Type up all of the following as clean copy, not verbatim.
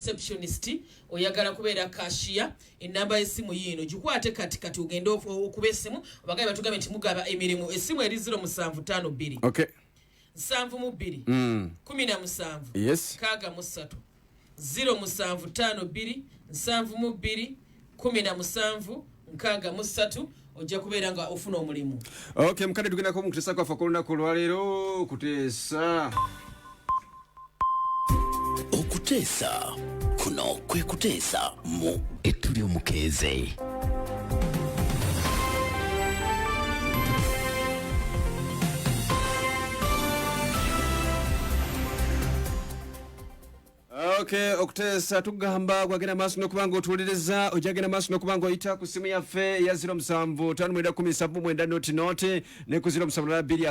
Receptionist, oyagala kubeera cashier, enamba y'essimu yiino, gikwate kati kati ogende okuba essimu obagabe batugambe nti mugaba emirimu. Essimu eri 0752 72 17 63, 0752 72 17 63, ojja kubeera nga ofuna omulimu. Okay, mukadde, tugendako mu kuteesa kwaffe okw'olunaku olwaleero, okuteesa. Okuteesa kuno kwe kuteesa mu ettu ly'omukeeze. Okay, okuteesa tugamba gwagenda maaso n'okuba nga otuwuliriza, ojja genda maaso n'okuba nga oyita ku simu yaffe eya 0759 noti noti ne ku 0723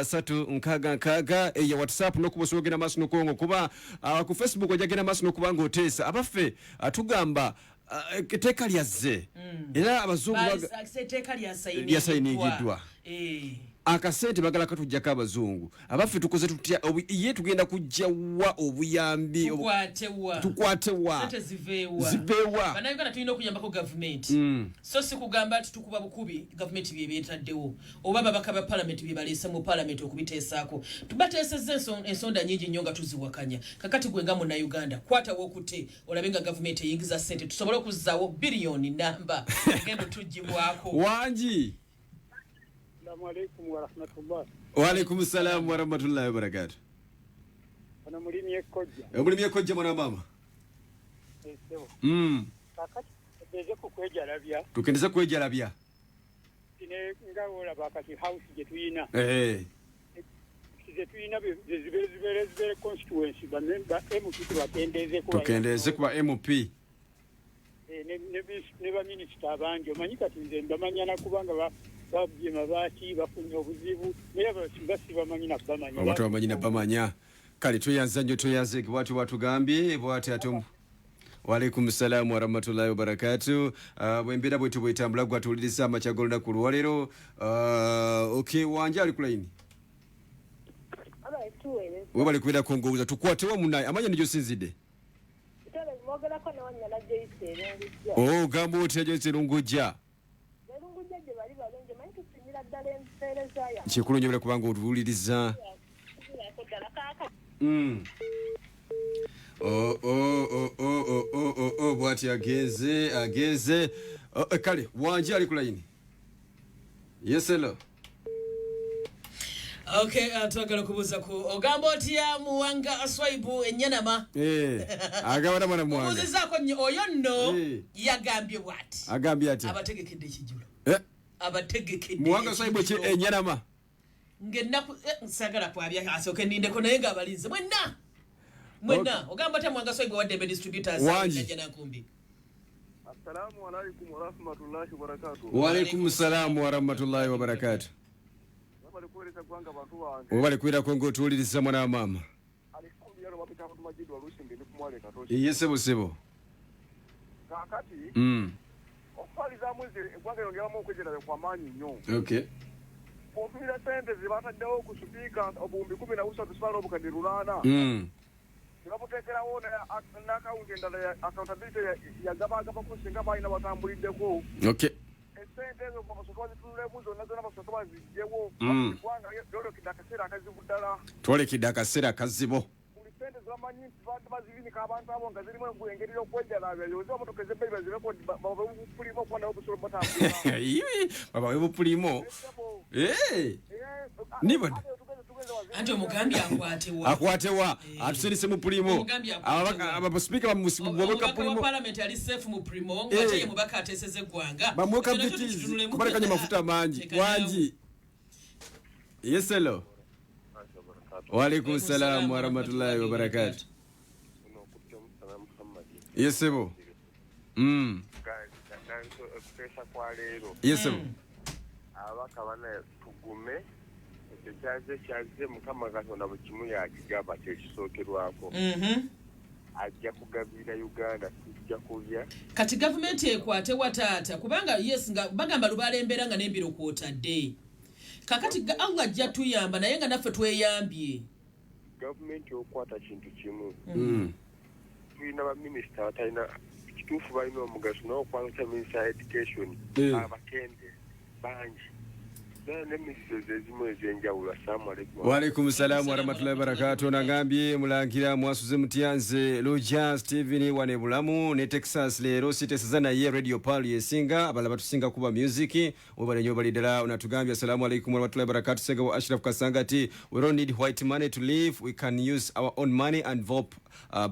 66 eya WhatsApp, n'okuba osobola ogenda maaso n'okuba nga okuba ku Facebook, ojja genda maaso n'okuba nga oteesa. Abaffe, tugamba etteeka lyazze era abazungu etteeka lyasayiningiddwa. Akasente bagala katujjako abazungu. Abaffe, tukoze tutya? Ye tugenda kujja wa obuyambi? Tukwatewa? Tukwatewa? Sente ziveewa? Ziveewa? Bannayuganda tulina okuyambako gavumenti, so si kugamba nti tukuba bukubi gavumenti bye beetaddewo oba ababaka ba palamenti bye baleese mu palamenti okubiteesaako. Tubateesezza ensonda nyingi nnyo nga tuziwakanya. Kakati gwe nga munnayuganda kwatawo okute olabe nga gavumenti eyingiza sente tusobole okuzzaawo biliyoni namba egenda tugibwako. Wangi. Assalamu alaikum warahmatullah. Waalaikum salaamu warahmatullahi wabarakatu. Ono mulimi ekojja. Omulimi ekojja, mwana wa maama. Esebo. Kakati tugeze ku kwejalabya. Tukendeze kwejalabya. Ne nga olaba kati house gye tuyina. Ze tuyina ze zibeere zibeere zibeere constituency, ba ba MP tubakendeeze. Tukendeeze ku ba MP. Ne baminisita abangi omanyi kati nze mbamanya nakubanga babbye mabaati, bafunye obuzibu, naye basibamanyi nabamanya. Oba tobamanyi nabamanya. Kale tweyanza nnyo, tweyanze bwati bwatugambye bwati ate. Waalaikum salaamu warahmatullahi wabarakatu. Bwembeera bwetu bwetambula, gwatuwuliriza amakya g'olunaku lwaleero. Okay, wanje ali ku layini. Webale kubeerako ng'owuza tukwatewa munaye amanya nigyosinzidde. Mwogerako newanyana Joyce Erungujja. Oh, gamba otya Joyce Erungujja? Erungujja gye bali balungi, manyi tusimira ddala empeereza yange. Kikulu nnyo bera kubanga otuwuliriza. Ddala kaaka. Oh, oh, oh, oh, oh, oh, oh, oh, bwati agenze agenze. Oh, kale wanje ali ku layini. Yes, hello. Okay, twagala okubuuza ku ogamba otya Muwanga Swaibu Enyanama? Eh, agamba mwana Muwanga. Obuuzizaako nnyo oyo nno. Yagambye bw'ati. Agambye atya? Abategekedde ekijjulo. Abategekedde Muwanga Swaibu ki? Ekijjulo. Enyanama. Ng'ennaku sagala kwabya, asooke nindeko, naye ng'abalinze mwenna mwenna. Ogamba otya Muwanga Swaibu Waddembe Distributors? Wangi. Najjanankumbi. Assalamu alaikum warahmatullahi wabarakatuh. Waalaikum salaamu warahmatullahi wabarakatu. Webale kuweereza ggwanga, bantu bange. Webale kubeerako ng'otuwuliriza, mwana wa maama. Alhamdulillah, bapita abantu Majid Walusimbi, ndi kumwale Katosi. Ye sebo sebo. Kaakati okutwalizaamu nze eggwanga lino ndyabamu okwejalabya kwa maanyi nnyo. Bw'otunira ssente ze bataddewo ku sipiika, 13,000 sibala 800,000. Ne bamuteekerawo n'akawunti endala ya accountability yagabagabako singa balina batambuliddeko. Esente ezo basooke bazitunulemu zonna zonna, basooke baziggyewo. Eggwanga lyolekedde akaseera akazibu ddala. Twolekedde akaseera akazibu. Buli sente zebamanyi nti bazibinika abantu abo nga zirimu engeri y'okwejalabya, yoze motoka ez'ebbeeyi bazireko, babawe bupulimu okuba nabo busobola batambulira. Iwi, babawe bupulimu. Eh, Nibod. Anti omugambye akwatewa. Akwatewa atusirise mu pulimu. Omugambye akwatewa. Abasipika Omubaka wa bamuweka palamenti ali safe mu primo ng'ate ye mubaka ateeseza eggwanga. Bamuweka Ekyo nakyo vitizi tukitunulemu. kubalekanya mafuta mangi. Tekanyaawo. Wangi. Yes, hello. Waalaikum salam warahmatullahi wabarakatuh. Yes sebo. Okuteesa kwa leero, Yes sebo. Ababaka bana tugume, ekyo kyaze kyaze. Mukama Katonda buli kimu yakigaba kyekisookerwako. Ajja kugabirira Uganda, tujja kulya. Kati gavumenti ekwatewa taata, kubanga yes, nga bagamba lubaala embeera nga n'embiro kwotadde. Kakati Allah ajja tuyamba, naye nga naffe tweyambye. Gavumenti okwata kintu kimu. Tulina baminisita abatalina kituufu, balina omugaso, naye okwangusa minisita ya education, abatende bangi, naye n'emizizo ezimu ez'enjawulo. Assalamu alaikum. Waalaikum salaamu warahmatullahi wabarakatu. Nagambye mulangira mwasuze mutya? Nze Luja Steven wane Bulamu ne Texas. Leero siteseza, naye Radio Pearl yesinga, abalala batusinga kuba music. Webale nnyo, bali ddala. Onatugambye assalamu alaikum warahmatullahi wabarakatu. Segawo Ashraf Kasangati, we don't need white money to live, we can use our own money and vote,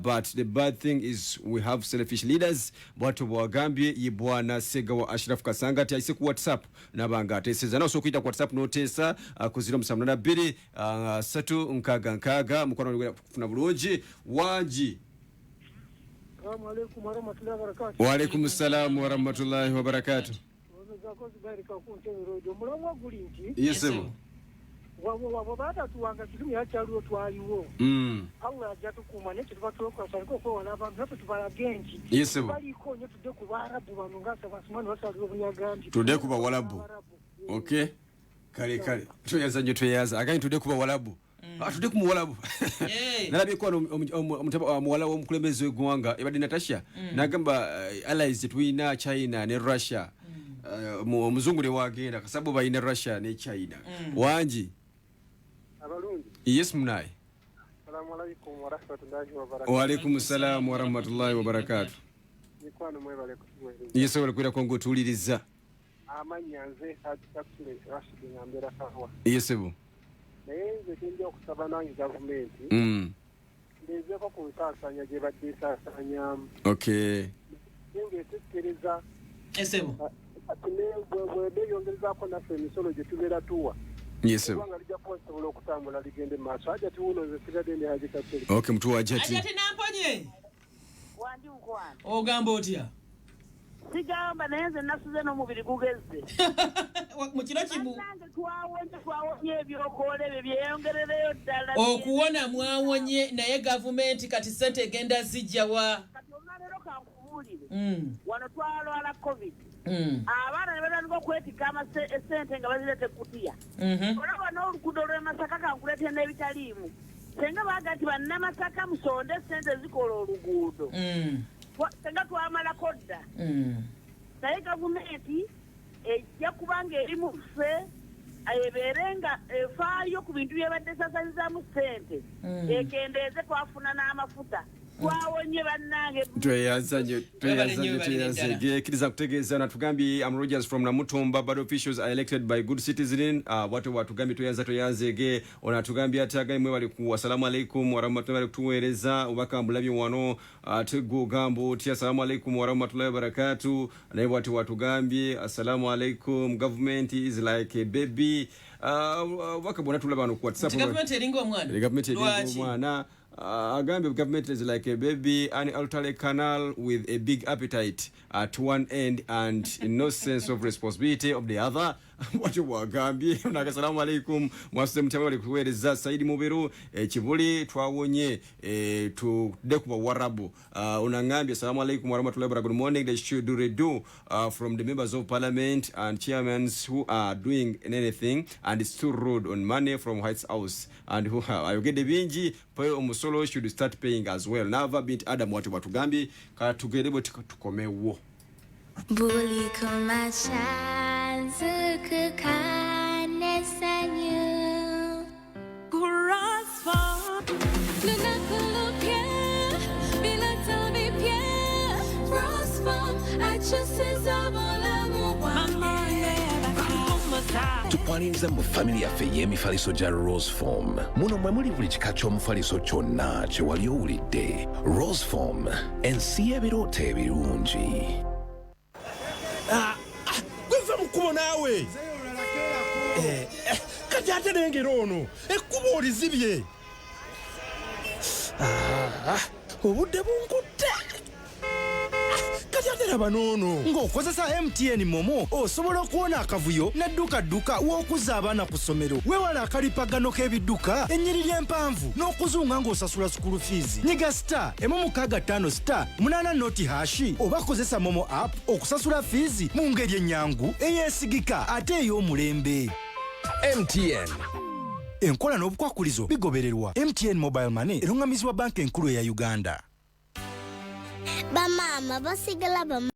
but the bad thing is we have selfish leaders. Bwatyo bwagambye ye bwana Segawa Ashraf Kasangati, ayise ku WhatsApp nabanga ateeseza. Nawe osobola okuyita ku WhatsApp n'oteesa ku 072 366. Mukwano kufuna bulungi wangi. Assalamu alaikum warahmatullahi wabarakatuh. Waalaikum salaamu warahmatullahi wabarakatu. Omezaako Zubairi Kakunte Rojo. Omulamwa guli nti Yesebo. Wabo baatatuwanga kirimu yakyaliwo twaliwo. Allah ajja tukuuma, naye kyetuba twekwasa okwewala abantu naffe tubalage nti Yesebo. baliko nnyo. Tudde ku Baarabu bano nga Sabasumani basaliwo bwe yagambye. Tudde ku Bawalabu. Okay, kale kale, tweyaza nnyo, tweyaza. Agambye tudde ku Bawalabu. Ah, tudde ku Muwalabu. Nalabyeko wano muwala w'omukulembeze w'eggwanga ebadde Natasha, n'agamba allies tulina China ne Russia. Omuzungu ne wagenda kasabu balina Russia ne China. Wangi. Abalungi. Yes, munaye. Assalamu alaikum warahmatullahi wabarakatuh. Waalaikum salaamu warahmatullahi wabarakatu. Mikwano, mwebale kutuweereza. Yesobola kubeerako ng'otuwuliriza. Amannya nze Haji Kakule Rashidi, nga mbeera Kawa. Yesebo. Naye nze kyenja okusaba nange gavumenti ndeezeeko ku nsaasaanya gye badde esaasaanyamu, naye ng'etekkiriza Esebo. Ati bwebeyongerezaako naffe emisolo gye tubeera tuwa, eggwanga lijja kuba lisobola okutambula ligende mu maaso. Hajati wuno, nze sigadde ndi Haji Kakule. Okay, mutuwa Hajati. Ajati namponye. Wandi mukwano. Ogamba otya? Sigamba, naye nze nasuze n'omubiri gugezze. Mu kiro kimu. Bannange, twawonye, twawonye ebyokoola ebyo byeyongerereyo ddala. Okuwona mwawonye, naye gavumenti kati sente egenda zijjawa? Kati olwaleero kankubuulire, wano twalwala COVID, abaana ne batandika okwetikka esente nga bazireeta ekutiya. Olaba n'oluguudo lw'e Masaka, kankuleete n'ebitaliimu, senga baaga nti bannamasaka musonde esente zikola oluguudo. Senga twamalako dda, naye gavumenti ejja kubanga eri mu ffe, ebeere nga efaayo ku bintu byebadde esasanyizaamu ssente, ekendeeze. Twafuna n'amafuta, twawonye bannange. Tweyanza nnyo, tweyanza nnyo. Webale nnyo. Tweyanze. Kkiriza kutegeeza natugambye am Rogers from Namutumba. Bad officials are elected by good citizen. Bwatyo bwatugambye. Tweyanza, tweyanzege. Ono atugambye ate agaye mwebali ku assalamu alaikum warahmatullahi, bali kutuweereza obubaka mbulabye wano. Ate gwe ogamba otya? Assalamu alaikum warahmatullahi wabarakatu. Naye bwati watugambye assalamu alaikum, government is like a baby. Obubaka bwonna tulaba wano ku WhatsApp. Nti gavumenti eringa omwana. Gavumenti eringa Lwaki? omwana. Agambye government is like a baby, an elderly canal with a big appetite at one end and no sense of responsibility of the other. Bwatyo bwagambye. Assalamu alaikum, mwasuze mutya? Bali kuweereza Saidi Mubiru ekibuli. Twawonye, tudde ku Bawarabu. Onaŋambye assalamu alaikum warahmatullahi wabarakatuh, good morning. They should redo from the members of parliament and chairmans who are doing anything and still rude on money from White House and who ayogedde bingi pe omusolo should start paying as well. Nava bint Adam wati bwatugambye. Katugere bwe tukomewo. Buli kumakya nzuukuka n'essanyu. Lunaku lupya, birooto bipya. Rosefom akyusiza obulamu bwange. Tukwaniriza mu family yaffe ey'emifaliso gya Roseform. Muno mwe muli buli kika ky'omufaliso kyonna kye wali owulidde. Roseform, ensi y'ebirooto ebirungi. Gweva mu kkubo naawe. Kati ate nengera ono ekkubo olizibye. Ah, obudde bunkutte. Kati ate laba n'ono. Ng'okozesa MTN MoMo osobola okuwona akavuyo n'eddukadduka w'okuzza abaana ku ssomero. Weewala akalipagano k'ebidduka, ennyiriri empanvu n'okuzunga ng'osasula school fees. Nyiga *165 *80# oba kozesa MoMo app okusasula fiizi mu ngeri ennyangu, eyeesigika ate ey'omulembe. MTN. Enkola n'obukwakulizo bigobererwa. MTN Mobile Money eruŋŋamizibwa Banka Enkulu eya Uganda. Bamaama basigala bamaama.